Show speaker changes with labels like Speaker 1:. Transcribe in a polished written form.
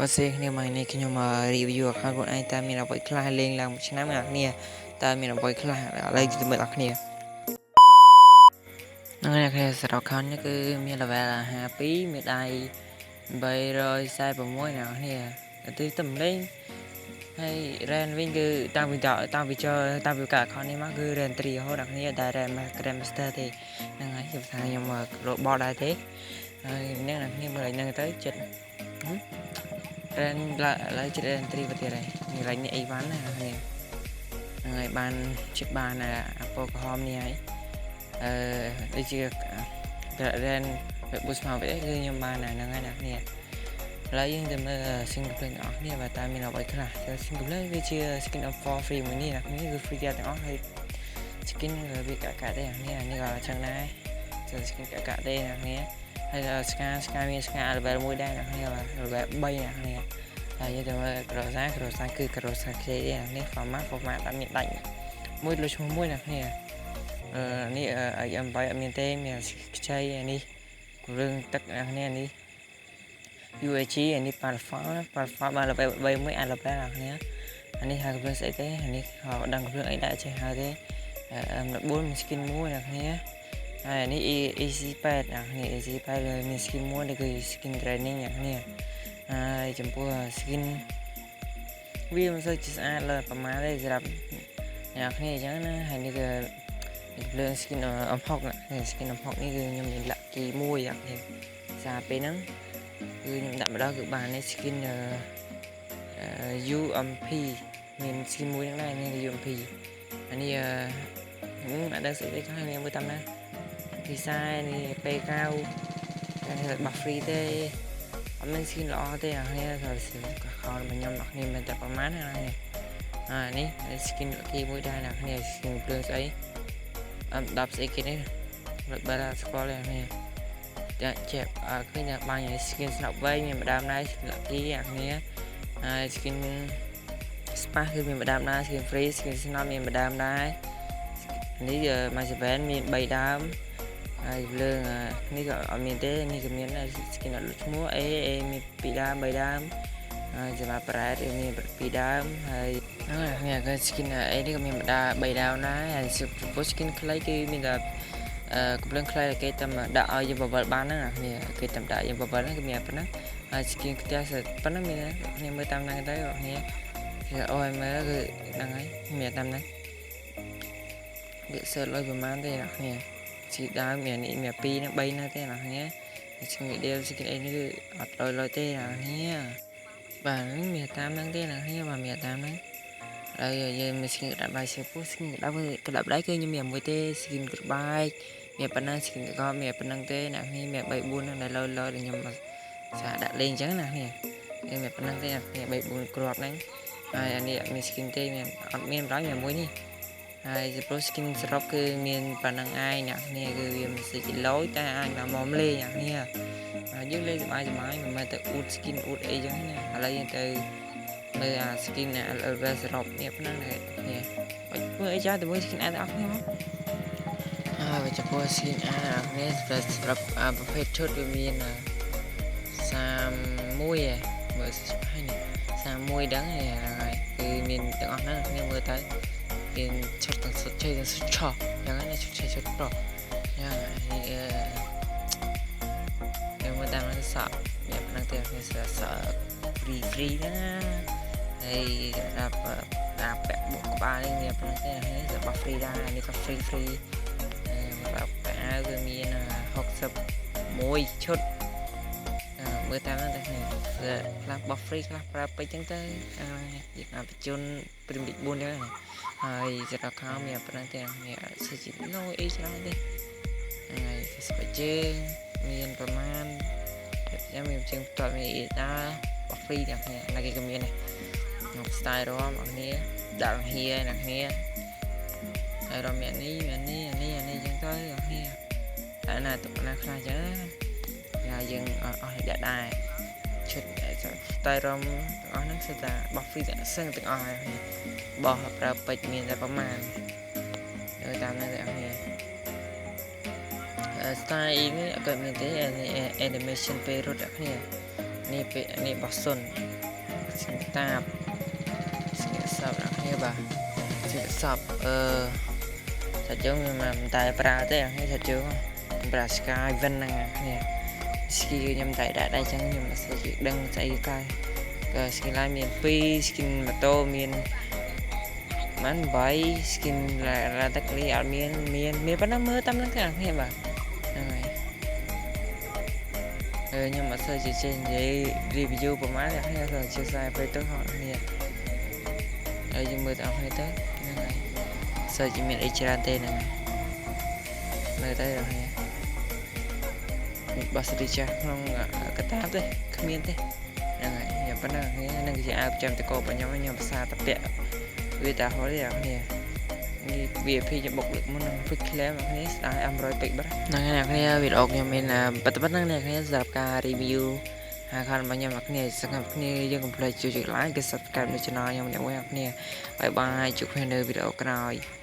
Speaker 1: បើសេគ្នាមកនេះខ្ញុំ review account ខ្លួនឯងតើមានអ្វីខ្លះលេងឡើងមួយឆ្នាំអ្នកគ្នាតើមានអ្វីខ្លះឥឡូវទៅមើលអ្នកគ្នាហ្នឹងហើយអ្នកគ្នាសម្រាប់ account នេះគឺមាន level 52មានដៃ346អ្នកគ្នាទៅតំលេងហើយ rank វិញគឺតាមពីតាមពីចូលតាមពីការ account នេះមកគឺ rank 3រហូតអ្នកគ្នាតែ rank Grand Master ទេហ្នឹងហើយខ្ញុំថាខ្ញុំរបត់ដែរទេហើយអ្នកអ្នកគ្នាមើលឲ្យហ្នឹងទៅចិត្ត rank ឥឡូវចិត្ត rank 3ទៅទៀតហើយនេះឡើយនេះអីវ៉ាន់ណាអ្នកគ្នាហ្នឹងហើយបានចិត្តបានអាពណ៌ក្រហមនេះហើយអឺដូចជា rank boost មកវិញគឺខ្ញុំបានអាហ្នឹងហើយអ្នកគ្នាឥឡូវយើងទៅមើល single play ទាំងអស់គ្នាបាទតើមានអ្វីខ្លះ single play វាជា skin of for free មួយនេះអ្នកគ្នាគឺ free ទាំងអស់ហើយ skin វាកាក់កាក់ទេអ្នកគ្នានេះក៏អញ្ចឹងដែរ skin កាក់កាក់ទេអ្នកគ្នាហើយស្កាស្កាមានស្កា level 1ដែរអ្នកគ្នាបាទ level 3អ្នកគ្នាហើយយើងទៅមើល Groza Groza គឺ Groza ខ្ចីទេអ្នកនេះ format format អត់មានដាច់មួយលុយឈ្មោះមួយអ្នកគ្នាអឺនេះ IM8 អត់មានទេមានខ្ចីនេះរឿងទឹកអ្នកគ្នានេះ UAG អានេះ Parafal Parafal បាន level 3មួយអា level អ្នកគ្នាអានេះហៅកំភ្លើងស្អីទេអានេះហៅដឹងកំភ្លើងអីដែរចេះហៅទេ M14 មាន skin មួយអ្នកគ្នាហើយអានេះ EC8 អ្នកគ្នា EC8 មាន skin មួយនេះគឺ skin training អ្នកគ្នាហើយចំពោះ skin វាមិនសូវជាស្អាតលើប្រហែលទេសម្រាប់អ្នកគ្នាអញ្ចឹងណាហើយនេះគឺភ្លើង skin អំផុក skin អំផុកនេះគឺខ្ញុំមាន lucky មួយអ្នកគ្នាសារពេលហ្នឹងគឺខ្ញុំដាក់ម្ដងគឺបាននេះ skin UMP មាន skin មួយហ្នឹងដែរនេះ UMP អានេះអឺអត់ដឹងស្អីទេខ្លះមើលតាមណាទីខ្សែនេះ P9 តែបោះ free ទេអត់មាន skin ល្អទេអ្នកគ្នាត្រូវខោរបស់ខ្ញុំអ្នកគ្នាមិនតែប្រហែលណាអ្នកអានេះ skin lucky មួយដែរអ្នកគ្នា skin ភ្លើងស្អីអឹម10ស្អីគេនេះរត់បើស្គាល់ទេអ្នកគ្នាចាជាអើឃើញថាបាញ់ skin ស្នប់វែងមានម្ដងដែរ skin lucky អ្នកគ្នាហើយ skin spa គឺមានម្ដងដែរ skin free skin ស្នប់មានម្ដងដែរនេះ my 7មាន3ដើមហើយភ្លើងនេះក៏អត់មានទេនេះក៏មានដែរ skin អត់លុចឈ្មោះ A A មាន2ដើម3ដើមហើយសម្រាប់ប្រែតមាន2ដើមហើយហ្នឹងនេះក៏ skin A នេះក៏មានម្ដង3ដើមដែរហើយចំពោះ skin ខ្លីគឺមានតែអឺកំភ្លើងខ្លីគេតែដាក់ឲ្យយើងបវលបានហ្នឹងនេះគេតែដាក់យើងបវលហ្នឹងគឺមានប៉ុណ្ណឹងហើយ skin ផ្ទះប៉ុណ្ណឹងមានគ្នាមើលតាមហ្នឹងទៅគ្នាគេអូយមើលគឺហ្នឹងហើយមានតាមហ្នឹងវាសើលុយប្រហែលទេអ្នកគ្នាជីដើមមាននេះមាន2នឹង3ណាទេអ្នកគ្នា skin ដៀល skin អីនេះគឺអត់លុយលុយទេអ្នកគ្នាបាទមានតាមហ្នឹងទេអ្នកគ្នាបាទមានតាមហ្នឹងហើយយើងមាន skin ក្តាប់ដៃសៀពុះ skin ក្តាប់ក្តាប់ដៃគឺខ្ញុំមានមួយទេ skin ក្បែកមានប៉ុណ្ណឹង skin កមានប៉ុណ្ណឹងទេអ្នកគ្នាមាន3 4ហ្នឹងដែលលយលយដែលខ្ញុំសាដាក់លេងអញ្ចឹងណាគ្នាមានប៉ុណ្ណឹងទេអ្នកគ្នា3 4គ្រាប់ហ្នឹងហើយអានេះអត់មាន skin ទេមានអត់មានបណ្ដោយមានមួយនេះហើយចំពោះ skin សរុបគឺមានប៉ុណ្ណឹងឯងអ្នកគ្នាគឺវាមិនសូវជាលយតែអាចមកមុំលេងអ្នកគ្នាហើយយើងលេងសប្បាយសប្បាយមិនមែនទៅអួត skin អួតអីចឹងណាឥឡូវយើងទៅមើលអា skin អា level សរុបនេះប៉ុណ្ណឹងនេះបាច់មើលអីចាទៅមើល skin អាទាំងអស់គ្នាមកហើយចំពោះ skin អាអ្នកគ្នាសម្រាប់ប្រភេទឈុតវាមាន31ឯងមើលហើយនេះ31ដឹងហ្នឹងហើយគឺមានទាំងអស់ហ្នឹងគ្នាមើលទៅមានឈុតទាំងសុតជ័យទាំងសុតឆោះយ៉ាងហ្នឹងឈុតជ័យឈុតប្រុសយ៉ាងនេះអឺខ្ញុំមើលតាមហ្នឹងសក់មានប៉ុណ្ណឹងទេគ្នាសក់ free free ហ្នឹងណាហើយសម្រាប់ដាក់ពាក់បុកក្បាលនេះមានប៉ុណ្ណឹងទេនេះរបស់ free ដែរនេះក៏ free free សម្រាប់ពាក់អាវគឺមាន61ឈុតមើលតាមហ្នឹងតែខ្លះបោះ free ខ្លះប្រើពេជ្រចឹងទៅយើងអាចបញ្ជនព្រីមលេខ4ចឹងហើយសម្រាប់ខោមានប៉ុណ្ណឹងទេនេះអត់សូវជាលយអីច្រើនទេហើយស្បែកជើងមានប្រមាណយ៉ាងមានជើងផ្ទាត់មានអ៊ីដាបោះ free ទាំងគ្នាណាគេក៏មានដែរក្នុង style រំអ្នកគ្នាដាក់ហៀអ្នកគ្នាហើយរំមាននេះមាននេះអានេះអានេះចឹងទៅអ្នកគ្នាតែណាទុកណាខ្លះចឹងណាយើងអស់ដាក់ដែរឈុតតែរំទាំងអស់ហ្នឹងសុទ្ធតែបោះ free ទាំងសឹងទាំងអស់ហើយបោះប្រើពេជ្រមានតែប្រមាណទៅតាមហ្នឹងទាំងគ្នា style នេះក៏មានទេ animation ពេលរត់អ្នកគ្នា នេះពេលនេះបោះសុន skin តាប skin សពអ្នកគ្នាបាទ skin សពអឺសាច់ជើងខ្ញុំមិនតែប្រើទេអ្នកគ្នាសាច់ជើងប្រើ Sky Win ហ្នឹងអ្នកគ្នា skin ខ្ញុំតែដាក់ដែរចឹងខ្ញុំអត់សូវជាដឹងស្អីខ្លះក៏ skin ឡានមាន2 skin ម៉ូតូមានមិន8 skin ឡានទឹកលីអត់មានមានមានប៉ុណ្ណឹងមើលតាមហ្នឹងទេអ្នកគ្នាបាទហ្នឹងហើយអឺខ្ញុំអត់សូវជាចេះនិយាយ review ប្រហែលអ្នកគ្នាសូវជាខ្សែពេកទៅអ្នកគ្នាហើយយើងមើលទាំងអស់គ្នាទៅហ្នឹងហើយសូវជាមានអីច្រើនទេហ្នឹងមើលទៅអ្នកគ្នាបោះស្រីចាស់ក្នុងកតាបទេគ្មានទេហ្នឹងហើយខ្ញុំប៉ុណ្ណឹងគ្នាហ្នឹងគឺជាអាវប្រចាំតករបស់ខ្ញុំខ្ញុំភាសាតាពាក់វាតាហូរទេអ្នកគ្នានេះ VIP ខ្ញុំបុកលើកមុននឹង quick claim អ្នកគ្នាស្ដាយ100ពេកបាត់ហ្នឹងហើយអ្នកគ្នាវីដេអូខ្ញុំមានប៉ុណ្្នឹងអ្នកគ្នាសម្រាប់ការ review ហើយខាងរបស់ខ្ញុំអ្នកគ្នាសង្ឃឹមគ្នាយើងកុំភ្លេចជួយចុច like និង subscribe នៅ channel ខ្ញុំអ្នកមួយអ្នកគ្នាbye bye ជួបគ្នានៅវីដេអូក្រោយ។